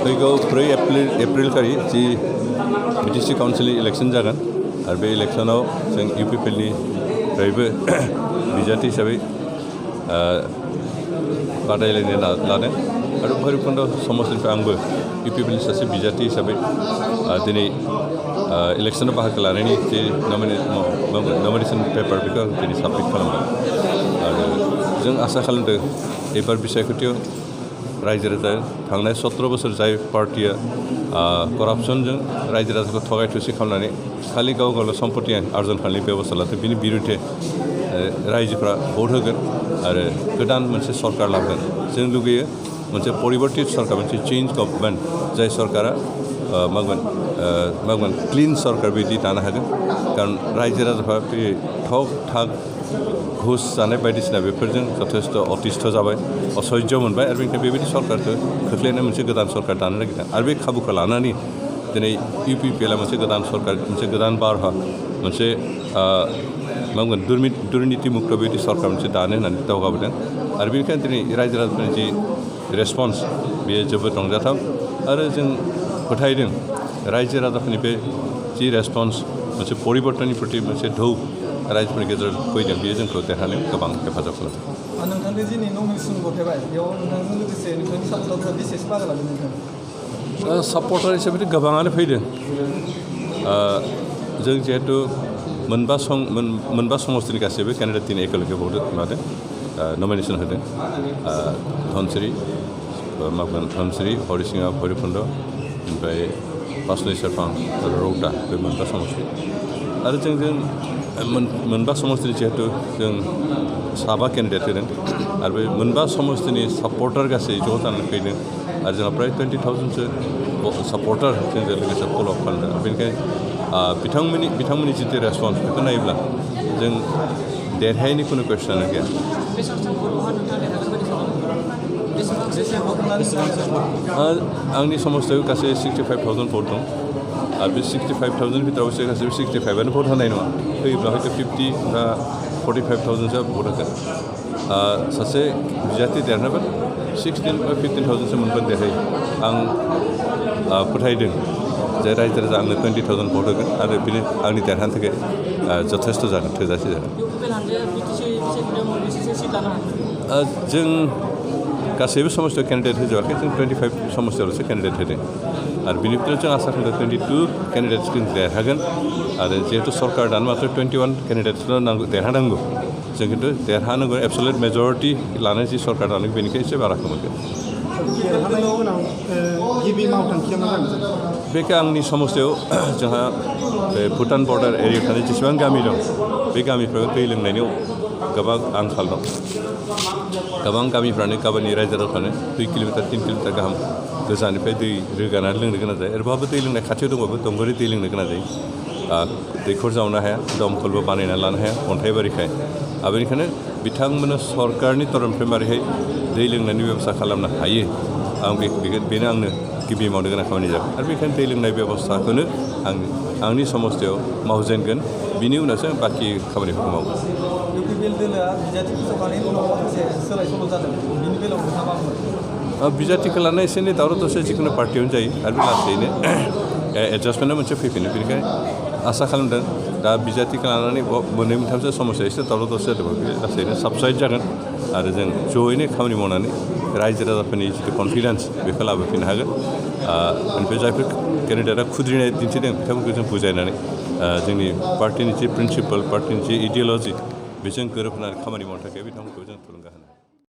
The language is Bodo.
फैगौ 4 एप्रिल खालि जि बिटिसि काउन्सिलनि इलेक्सन जागोन आरो बे इलेक्सनाव जों इउपिपिएलनिफ्रायबो बिजाथि हिसाबै बादायलायनो लादों आरो भैरबकुन्द समस्तिनिफ्राय आंबो इउपिपिएलनि सासे बिजाथि हिसाबै दिनै इलेक्सनाव बाहागो लानायनि जे नमिनेशन पेपार बेखौ आं दिनै साबमिट खालामदों आरो जों आसा खालामदों एबार बिसायख'थियाव रायजो राजा थांनाय 17 बोसोर जाय पार्टिया करापसनजों रायजो राजाखौ थगाय थुसि खालामनानै खालि गाव गावल' सम्पति आर्जन खालामनायनि बेबस्था लादों बिनि बिरुद्धे रायजोफ्रा भट होगोन आरो गोदान मोनसे सरकार लाबोगोन जों लुगैयो मोनसे परिबर्तित सरकार मोनसे चेन्ज गभर्नमेन्ट जाय सरकारा मागोन क्लिन सरकार बिदि दानो हागोन कारण रायजो राजाफ्रा बे ठग ठाग घुस जानाय बायदिसिना बेफोरजों जथेस्थ अतिस्थ जाबाय असह्य मोनबाय आरो बेनिखायनो बेबायदि सरकारखौ खोख्लैनो मोनसे गोदान सरकार दानो नागिरदों आरो बे खाबुखौ लानानै दिनै इउपिपिएलआ मोनसे गोदान सरकार मोनसे गोदान बारहावा मोनसे मागोन दुर्नीति मुक्त बेबायदि सरकार मोनसे दानो होननानै दावगाबोदों आरो बेनिखायनो दिनै रायजो राजाफोरनि जि रेसपन्स बेयो जोबोद रंजाथाव आरो जों फोथायदों रायजो राजाफोरनि बे जि रेसपन्स मोनसे परिबर्तननि प्रति मोनसे ढौ रायजोफोरनि गेजेराव फैदों बेयो जोंखौ देरहानायाव गोबां हेफाजाब खालामदों। नोंथांनि दिनै नमिनेसन गथायबाय बेयाव नोंथांजों लोगोसे नोंथांनि सापर्टारफोरा बेसेसो बाहागो लादों नोंथां? सापर्टार हिसाबै गोबाङानो फैदों जों जिहेतु मोनबा समस्तिनि गासैबो केन्डिडेट दिनै एकेलगे भट लादों नमिनेसन होदों धनसिरि हरिसिङा भैरबकुन्द ओमफ्राय पासनै सेरफां आरो रौता बे मोनबा समस्ति आरो जों मोनबा समस्तिनि जिहेतु जों साबा केन्डिडेट होदों आरो बे मोनबा समस्तिनि सापर्टार गासै ज' जानानै फैदों आरो जोंहा प्राय 20,000सो सापर्टार जोंजों लोगोसे फल' खालामदों बेनिखायनो बिथांमोननि जितु रेसपन्स बेखौ नायोब्ला जों देरहायैनि खुनु कुइसनानो गैया। आंनि समस्तियाव गासै 65,000 भट दं आरो बे 65,000 भितराव गासैबो 65आनो भट होनाय नङा फैयोब्ला हयथ' 50 बा 45,000सो भट होगोन सासे बिजाथि देरनोबा 16 बा 15,000सो मोनगोन देरहायो आं फोथायदों जे रायजो राजा आंनो 20,000 भट होगोन आरो बेनो आंनि देरहानो थाखाय जथेस्थ जागोन थोजासे जागोन। जों गासैबो समस्तियाव केन्डिडेट होजोबाखै जों 25 समस्तियावल'सो केन्डिडेट होदों आरो बेनिफ्राय जों आसा खालामदों 22 केन्डिडेट्सखौ देरहागोन आरो जिहेतु सरकार दानो मात्र 21 केन्डिडेट्सल' देरहानांगौ जों खिन्थु देरहानांगौ एबसुलेट मेजरिटि लानाय जि सरकार दानो बेनिखाय एसे बाराखौ मोनगोन। बेखौ आंनि समस्तियाव जोंहा बे भुटान बर्डार एरियायाव थानाय जेसेबां गामि दं बे गामिफ्राव दै लोंनायनि गोबां आंखाल दं गोबां गामिफ्रानो गावनि रायजो राजाफ्रानो 2 किल'मिटार 3 किल'मिटार गाहाम गोजाननिफ्राय दै रोगानानै लोंनो गोनां जायो ओरैबाबो दै लोंनाय खाथियाव दंबाबो दंग'नि दै लोंनो गोनां जायो दैखर जावनो हाया दमखलबो बानायना लानो हाया अन्थाइबारिखाय बेनिखायनो बिथांमोना सरकारनि तरफनिफ्राय मारैहाय दै लोंनायनि बेबस्था खालामनो हायो आं बेनो आंनो गिबि मावनो गोनां खामानि जागोन आरो बेनिखायनो दै लोंनाय बेबस्थाखौनो आंनि समस्तियाव मावजेनगोन बिनि उनावसो बाखि खामानिफोरखौ मावगोन। बिजाथिखौ लानाय एसे एनै दावराव दावसि जिखुनु पार्टियावनो जायो आरो बे लासैनो एडजास्टमेन्टआ मोनसे फैफिनो बेनिखायनो आसा खालामदों दा बिजाथिखौ लानानै मोननै मोनथामसो समस्या एसे दावराव दावसि जादोंमोन बे लासैनो साबसाइड जागोन आरो जों ज'यैनो खामानि मावनानै रायजो राजाफोरनि जिथु कनफिडेन्स बेखौ लाबोफिननो हागोन ओमफ्राय जायफोर केन्डिडेटआ खुद्रिनाय दिन्थिदों बिथांमोनखौ जों बुजायनानै जोंनि पार्टिनि जि प्रिन्सिपाल पार्टिनि जि इडिय'लजि बेजों गोरोबनानै खामानि मावनो थाखाय बिथांमोनखौ जों थुलुंगा होनो